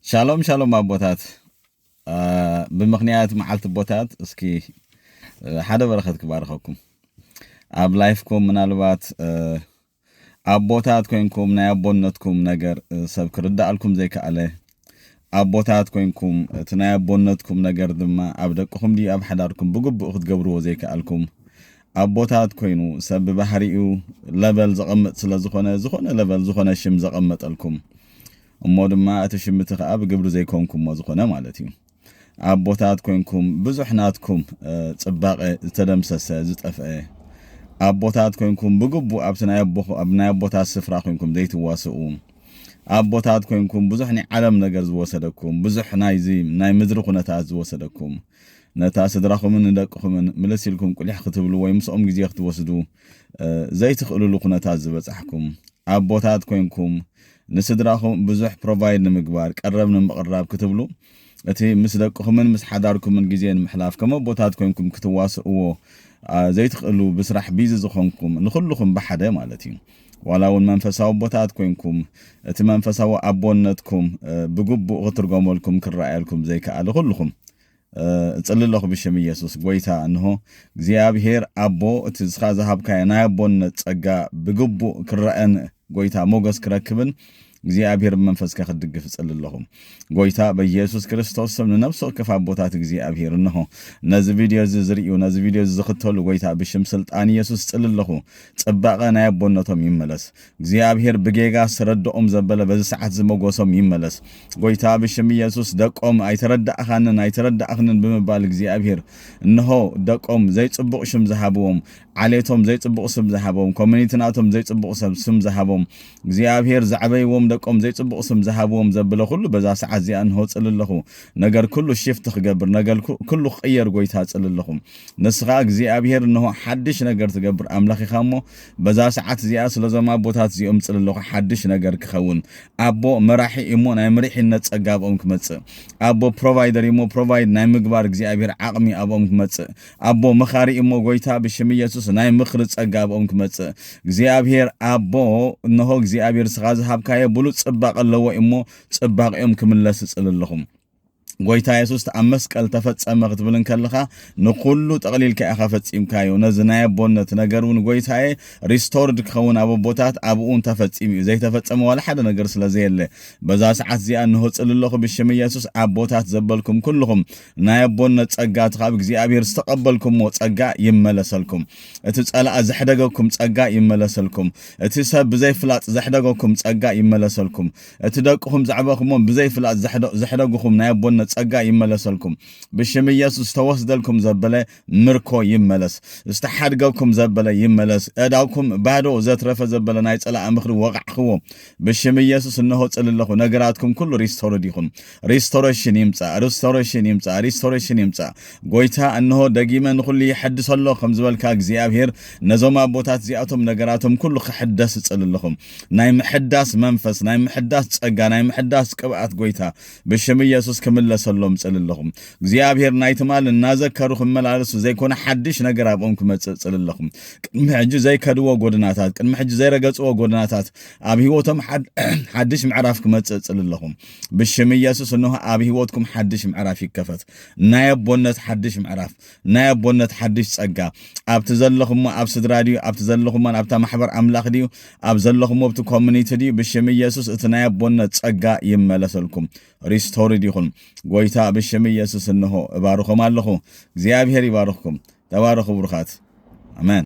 ሻሎም ሻሎም ኣቦታት። አ፣ ብምኽንያት መዓልቲ ኣቦታት እስኪ፣ እ፣ ሓደ በረኸት ክባርኸኩም። ኣብ ላይፍኩም ምናልባት፣ እ፣ ኣቦታት ኮይንኩም ናይ ኣቦነትኩም ነገር፣ እ፣ ሰብ ክርዳኣልኩም ዘይከኣለ፣ ኣቦታት ኮይንኩም እቲ ናይ ኣቦነትኩም ነገር ድማ ኣብ ደቅኹም ድዩ ኣብ ሓዳርኩም ብግቡእ ክትገብርዎ ዘይከኣልኩም፣ ኣቦታት ኮይኑ ሰብ ብባህሪኡ ለቨል ዘቐምጥ ስለ ዝኾነ፣ ዝኾነ ለቨል፣ ዝኾነ ሽም ዘቐመጠልኩም፣ እሞ ድማ እቲ ሽም እቲ ኸኣ ብግብሪ ዘይኮንኩሞ ዝኾነ ማለት እዩ። ኣቦታት ኮይንኩም ብዙሕ ናትኩም፣ እ፣ ጽባቐ ዝተደምሰሰ፣ ዝጠፍአ፣ ኣቦታት ኮይንኩም ብግቡእ ኣብቲ ናይ ኣቦኹ-፣ ኣብ ናይ ኣቦታት ስፍራ ኮይንኩም ዘይትዋስኡ፣ ኣቦታት ኮይንኩም ብዙሕ ናይ ዓለም ነገር ዝወሰደኩም፣ ብዙሕ ናይዚ ናይ ምድሪ ኩነታት ዝወሰደኩም፣ ነታ ስድራኹምን ንደቅኹምን ምልስ ኢልኩም ቁሊሕ ክትብሉ ወይ ምስኦም ግዜ ክትወስዱ፣ እ፣ ዘይትኽእልሉ ኩነታት ዝበጻሕኩም፣ ኣቦታት ኮይንኩም ንስድራኹም ብዙሕ ፕሮቫይድ ንምግባር፣ ቀረብ ንምቕራብ ክትብሉ፣ እቲ ምስ ደቅኹምን ምስ ሓዳርኩምን ግዜ ንምሕላፍ ከም ኣቦታት ኮይንኩም ክትዋስእዎ፣ አ፣ ዘይትኽእሉ፣ ብስራሕ ቢዚ ዝኾንኩም፣ ንኹልኹም ብሓደ ማለት እዩ። ዋላ እውን መንፈሳዊ ኣቦታት ኮይንኩም፣ እቲ መንፈሳዊ ኣቦነትኩም፣ እ፣ ብግቡእ ክትርጎመልኩም፣ ክረኣየልኩም ዘይከኣለ ኩልኹም፣ እ፣ እጽሊ ኣለኹ ብሽም ኢየሱስ። ጎይታ፣ እንሆ እግዚኣብሔር ኣቦ፣ እቲ ንስኻ ዝሃብካዮ ናይ ኣቦነት ጸጋ ብግቡእ ክረኣን፣ ጎይታ፣ ሞገስ ክረክብን፣ እግዚኣብሔር ብመንፈስካ ክትድግፍ እጽሊ ኣለኹ። ጎይታ፣ በኢየሱስ ክርስቶስ ስም ንነፍሲ ወከፍ ኣቦታት እግዚኣብሔር፣ እንሆ ነዚ ቪድዮ እዚ ዝርእዩ፣ ነዚ ቪድዮ እዚ ዝኽተሉ፣ ጎይታ፣ ብሽም ስልጣን ኢየሱስ እጽሊ ኣለኹ። ጽባቐ ናይ ኣቦነቶም ይመለስ። እግዚኣብሔር ብጌጋ ዝተረድኦም ዘበለ በዚ ሰዓት ዝመጎሶም ይመለስ። ጎይታ ብሽም ኢየሱስ ደቆም ኣይተረዳእኻንን ኣይተረዳእኽንን ብምባል እግዚኣብሔር እንሆ ደቆም ዘይጽቡቕ ሽም ዝሃብዎም፣ ዓሌቶም ዘይጽቡቕ ስም ዝሃቦም፣ ኮሚኒቲ ናቶም ዘይጽቡቕ ሰብ ስም ዝሃቦም፣ እግዚኣብሔር ዘዕበይዎም ደቆም ዘይጽቡቕ ስም ዝሃብዎም ዘበለ ኩሉ በዛ ሰዓት እዚኣ እንሆ ጽሊ ኣለኹ። ነገር ኩሉ ሽፍት ክገብር፣ ነገር ኩ-፣ ኩሉ ክቕየር ጎይታ ጽሊ ኣለኹ። ንስኻ እግዚኣብሔር እንሆ ሓድሽ ነገር ትገብር ኣምላኽ ኢኻ እሞ በዛ ሰዓት እዚኣ ስለዞም ኣቦታት እዚኦም ጽሊ ኣለኹ ሓድሽ ነገር ክኸውን። ኣቦ መራሒ እሞ ናይ መሪሕነት ጸጋ ኣብኦም ክመጽእ። ኣቦ ፕሮቫይደር እሞ ፕሮቫይድ ናይ ምግባር እግዚኣብሔር ዓቕሚ ኣብኦም ክመጽእ። ኣቦ መኻሪ እሞ ጎይታ ብሽም ኢየሱስ ናይ ምኽሪ ጸጋ ኣብኦም ክመጽእ። እግዚኣብሔር ኣቦ እንሆ እግዚኣብሔር ስኻ ዝሃብካዮ ብሉጽ ጽባቐ ኣለዎ እሞ ጽባቕኦም ክምለስ እጽሊ ኣለኹም። ጎይታ የሱስ ኣብ መስቀል ተፈጸመ ክትብል እንከለኻ ንኹሉ ጠቕሊልካ ኢኻ ፈጺምካዮ። ነዚ ናይ ኣቦነት ነገር እውን ጎይታዬ ሪስቶርድ ክኸውን ኣብ ኣቦታት ኣብኡ እውን ተፈጺሙ እዩ። ዘይተፈጸመ ዋላ ሓደ ነገር ስለ ዘየለ በዛ ሰዓት እዚኣ እንሆ ጽሊ ኣለኹ ብሽም ኢየሱስ ኣቦታት ዘበልኩም ኩልኹም ናይ ኣቦነት ጸጋ እቲ ካብ እግዚኣብሔር ዝተቐበልኩምዎ ጸጋ ይመለሰልኩም። እቲ ጸላኣ ዘሕደገኩም ጸጋ ይመለሰልኩም። እቲ ሰብ ብዘይፍላጥ ዘሕደገኩም ጸጋ ይመለሰልኩም። እቲ ደቅኹም ዘዕበኹሞም ብዘይፍላጥ ዘሕደ-፣ ዘሕደጉኹም ናይ ኣቦነት ጸጋ ይመለሰልኩም። ብሽም ኢየሱስ ዝተወስደልኩም ዘበለ ምርኮ ይመለስ። ዝተሓድገኩም ዘበለ ይመለስ። ኣእዳውኩም ባዶ ዘትረፈ ዘበለ ናይ ጸላኣ ምኽሪ ወቓዕኽዎ። ብሽም ኢየሱስ እንሆ ጽሊ ኣለኹ። ነገራትኩም ኩሉ ሪስቶርድ ይኹን። ሪስቶሬሽን ይምጻእ፣ ሪስቶሬሽን ይምጻእ፣ ሪስቶሬሽን ይምጻእ። ጎይታ እንሆ ደጊመ ንኹሉ ይሐድሶ ኣሎ ከም ዝበልካ እግዚኣብሔር ነዞም ኣቦታት እዚኣቶም ነገራቶም ኩሉ ክሕደስ እጽሊ ኣለኹም። ናይ ምሕዳስ መንፈስ፣ ናይ ምሕዳስ ጸጋ፣ ናይ ምሕዳስ ቅብኣት ጎይታ ብሽም ኢየሱስ ክምለሰሎም ጽሊ ኣለኹም። እግዚኣብሔር ናይ ትማል እናዘከሩ ክመላለሱ ዘይኮነ ሓድሽ ነገር ኣብኦም ክመጽእ ጽሊ ኣለኹም። ቅድሚ ሕጂ ዘይከድዎ ጎድናታት፣ ቅድሚ ሕጂ ዘይረገጽዎ ጎድናታት ኣብ ህይወቶም ሓድ-፣ ሓድሽ ምዕራፍ ክመጽእ ጽሊ ኣለኹም። ብሽም ኢየሱስ እንሆ ኣብ ህይወትኩም ሓድሽ ምዕራፍ ይከፈት። ናይ ኣቦነት ሓድሽ ምዕራፍ፣ ናይ ኣቦነት ሓድሽ ጸጋ ኣብቲ ዘለኹሞ ኣብ ስድራ ድዩ፣ ኣብቲ ዘለኹሞን ኣብታ ማሕበር ኣምላኽ ድዩ፣ ኣብ ዘለኹሞ ኣብቲ ኮሚኒቲ ድዩ፣ ብሽም ኢየሱስ እቲ ናይ ኣቦነት ጸጋ ይመለሰልኩም። ሪስቶርድ ይኹን። ጎይታ ብሽም ኢየሱስ እንሆ እባርኾም ኣለኹ። እግዚኣብሔር ይባርኽኩም። ተባረኹ ብሩኻት። ኣሜን።